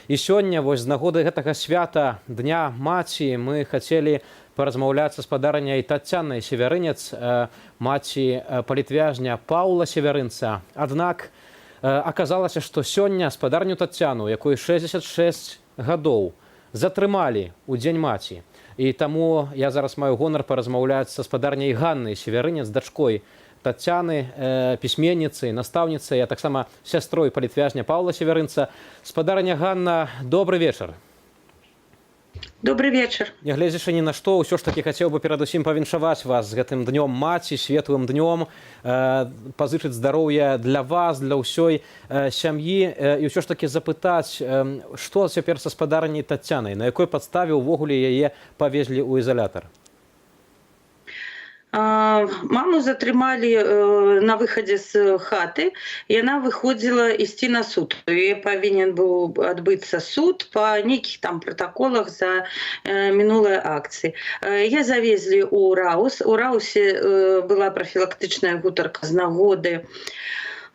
І сёння вось з нагоды гэтага свята, Дня маці, мы хацелі паразмаўляць са спадарняй Таццянай Севярынец, маці палітвязня Паўла Севярынца. Аднак аказалася, што сёння спадарню Таццяну, якой 66 гадоў, затрымалі ў Дзень маці. І таму я зараз маю гонар паразмаўляць са спадарняй Ганнай Севярынец, дачкой Тацяны, пісьменніцай, настаўніцай, а таксама сястрой палітвязня Паўла Севярынца. Спадарня Ганна, добры вечар. Добрый вечер. Нягледзячы ні на што, ўсё ж такі хацеў бы перадусім павіншаваць вас з гэтым Днём маці, светлым днём, пазычыць здароўя для вас, для ўсёй сям'і і ўсё ж такі запытаць, што цяпер са спадарняй Таццянай, на якой падставе ўвогуле яе павезлі ў ізалятар? Маму затрымалі на выхадзе з хаты. Яна выходзіла ісці на суд. Яе павінен быў адбыцца суд па нейкіх там пратаколах за мінулыя акцыі. Яе завезлі ў РАУС. У РАУСе была прафілактычная гутарка з нагоды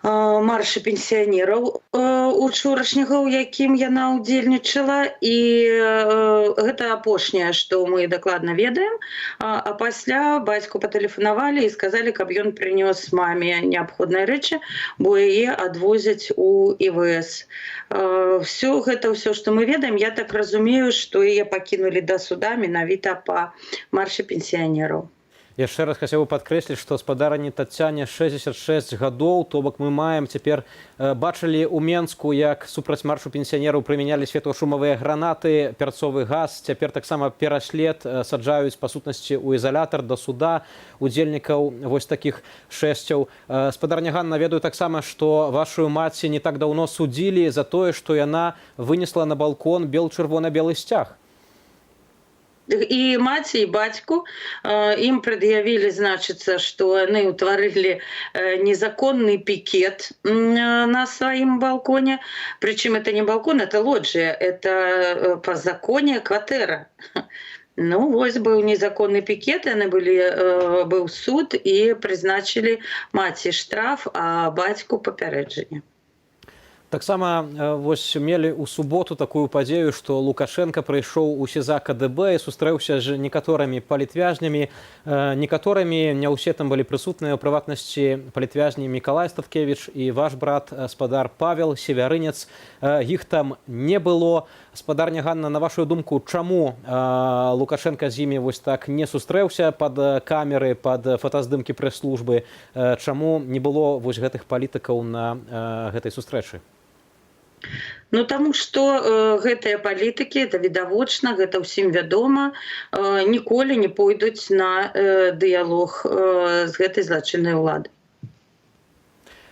марша пенсіянераў учорашняга, у якім яна ўдзельнічала, і гэта апошняе, што мы дакладна ведаем. А пасля бацьку патэлефанавалі і сказалі, каб ён прынёс маме неабходныя рэчы, бо яе адвозяць у ІВС. Все гэта ўсё, што мы ведаем. Я так разумею, што яе пакінулі да суда менавіта па маршы пенсіянераў. Яшчэ раз хацеў бы падкрэсліць, што спадарні Тацяне 66 гадоў, то бок мы маем цяпер, бачылі ў Менску, як супраць маршу пенсіянераў прымянялі светлашумавыя гранаты, перцовы газ, цяпер таксама пераслед, саджаюць па сутнасці ў ізалятар да суда удзельнікаў вось такіх шэсцяў. Спадарня Ганна, ведаю таксама, што вашу маці не так даўно судзілі за тое, што яна вынесла на балкон бел-чырвона-белы сцяг. І маці, і бацьку ім прад'явілі, значыцца, што яны ўтварылі незаконны пікет на сваім балконе. Прычым это не балкон, это лоджия, это по законе кватэра. Ну вось, быў незаконны пікет, яны былі, быў суд, і прызначылі маці штраф, а бацьку папярэджанне. Таксама вось мелі ў суботу такую падзею, што Лукашэнка прыйшоў у СІЗА КДБ і сустрэўся з некаторымі палітвязнямі, некаторымі, не ўсе там былі прысутныя, у прыватнасці палітвязні Мікалай Статкевіч і ваш брат, спадар Павел Севярынец. Іх там не было. Спадарня Ганна, на вашу думку, чаму Лукашэнка з імі вось так не сустрэўся пад камеры, пад фотаздымкі прэс-службы? Чаму не было вось гэтых палітыкаў на гэтай сустрэчы? Ну, таму што гэтыя палітыкі, это відавочна, гэта ўсім вядома, ніколі не пойдуць на дыялог з гэтай злачыннай улады.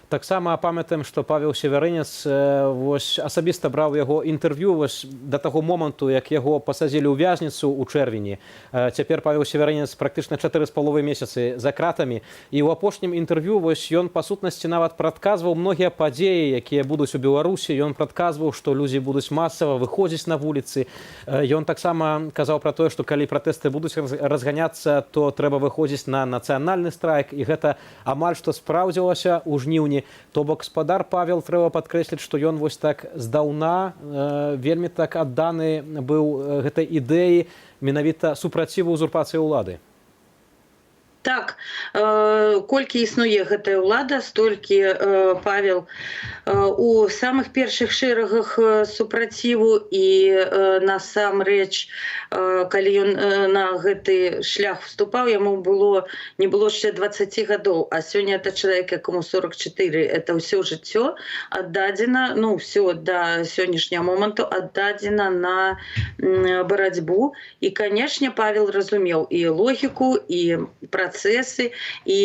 Таксама памятаем, што Павел Севярынец, вось асабіста браў яго інтэрв'ю вось да таго моманту, як яго пасадзілі ў вязніцу ў чэрвені. Цяпер Павел Севярынец практычна 4,5 месяцы за кратамі. І ў апошнім інтэрв'ю вось ён па сутнасці нават прадказваў многія падзеі, якія будуць у Беларусі. Ён прадказваў, што людзі будуць масава выходзіць на вуліцы. Ён таксама казаў пра тое, што калі пратэсты будуць разганяцца, то трэба выходзіць на нацыянальны страйк, і гэта амаль што спраўдзілася ў жніўні. То бок спадар Павел, трэба падкрэсліць, што ён вось так здаўна вельмі так адданы быў гэтай ідэі менавіта супраціву узурпацыі ўлады. Так, колькі існуе гэтая ўлада, столькі Павел у самых першых шэрагах супраціву, і насамрэч, калі ён на гэты шлях вступаў, яму было не было яшчэ 20 гадоў, а сёння это чалавек, якому 44, это ўсё жыццё аддадзена, ну, все да сённяшняга моманту аддадзена на барацьбу. І, канешне, Павел разумеў і логіку, і працэсы, і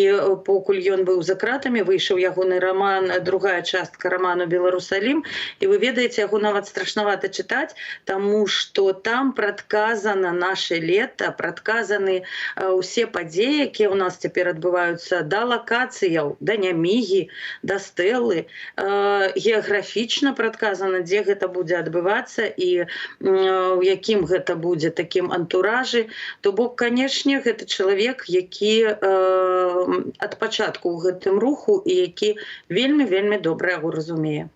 покуль ён быў за кратамі, выйшаў ягоны раман, другая частка раману «Беларусалім», і вы ведаеце, яго нават страшнавата чытаць, таму что там прадказана наше лета, прадказаны ўсе падзеі, якія ў нас цяпер адбываюцца, да лакацыяў, да Нямігі, да стэлы, геаграфічна прадказана, дзе гэта будзе адбывацца і у якім гэта будзе такім антуражы. То бок, канешне, гэта чалавек, які ад пачатку ў гэтым руху і які вельмі, вельмі добра яго разумее.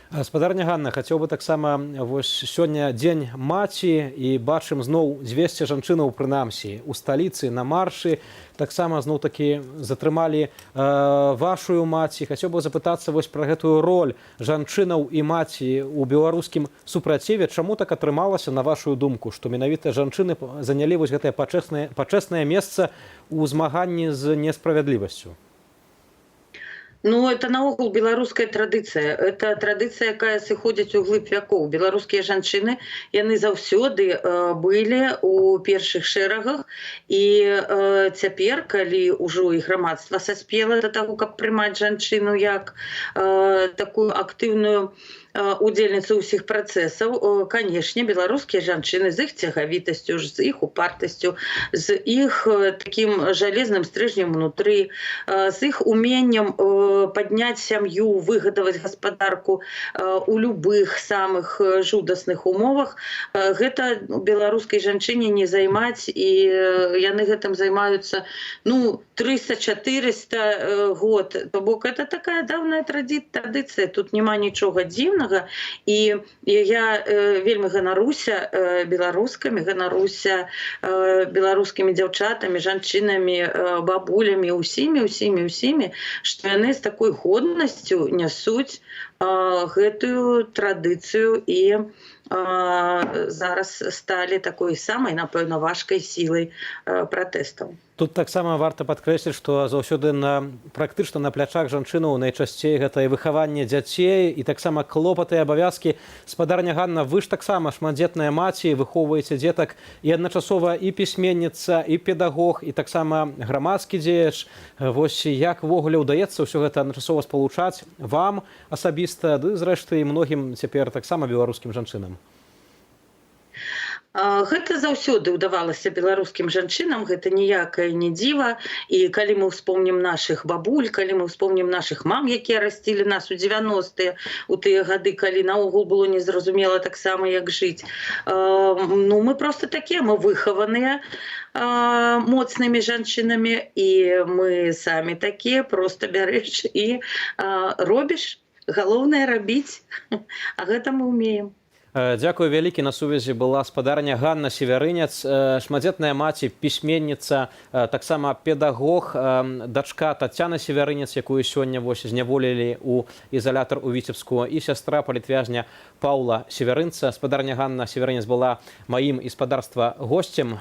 Спадарня Ганна, хацеў бы таксама, вось сёння Дзень маці, і бачым зноў 200 жанчынаў прынамсі у сталіцы на маршы. Таксама зноў такі затрымалі вашую маці. Хацеў бы запытацца вось пра гэтую роль жанчынаў і маці ў беларускім супраціве. Чаму так атрымалася, на вашую думку, што менавіта жанчыны занялі вось гэтае пачэснае месца ў змаганні з несправядлівасцю? Ну, это наогул беларуская традыцыя. Это традыцыя, якая сыходзіць у глыб вякоў. Беларускія жанчыны, яны заўсёды былі у першых шэрагах, і цяпер, калі ўжо і грамадства саспела да таго, каб прымаць жанчыну як такую актыўную удзельніцу ўсіх працэсаў, канешне, беларускія жанчыны з іх цягавітасцю, з іх упартасцю, з іх таким жалезным стрыжнем унутры, з іх уменнем падняць сям'ю, выгадаваць гаспадарку у любых самых жудасных умовах, гэта беларускай жанчыне не займаць, і яны гэтым займаюцца, ну, 300-400 год. То бок это такая даўная традыцыя, тут няма нічога дзіўнага. І я вельмі ганаруся беларускамі, ганаруся беларускімі дзяўчатамі, жанчынамі, бабулямі, усімі, усімі, усімі, што яны з такой годнасцю нясуць гэтую традыцыю і зараз сталі такой самай, напэўна, важкай сілай пратэстаў. Тут таксама варта падкрэсліць, што заўсёды практычна на плячах жанчынаў найчасцей гэта і выхаванне дзяцей, і таксама клопаты і абавязкі. Спадарня Ганна, вы ж таксама шматдзетная маці, выхоўваеце дзетак і адначасова і пісьменніца, і педагог, і таксама грамадскі дзеяч. Вось як увогуле ўдаецца ўсё гэта адначасова спалучаць вам асабіста, ды, зрэшты, і многім цяпер таксама беларускім жанчынам? Гэта заўсёды ўдавалася беларускім жанчынам, гэта ніякае не дзіва. І калі мы ўспомнім нашых бабуль, калі мы ўспомнім нашых мам, якія расцілі нас у 90-е, у тыя гады, калі наогул было незразумела таксама, як жыць. Ну, мы просто такія, мы выхаваныя моцнымі жанчынамі, і мы самі такія, просто бярэш і робіш. Галоўнае — рабіць, а гэта мы умеем. Дзякую вялікі. На сувязі была спадарня Ганна Севярынец, шматдзетная маці, пісьменніца, таксама педагог, дачка Тацяны Севярынец, якую сёння вось зняволілі ў ізалятар у Віцебску, і сястра палітвязня Паўла Севярынца. Спадарня Ганна Севярынец была маім і спадарства госцем.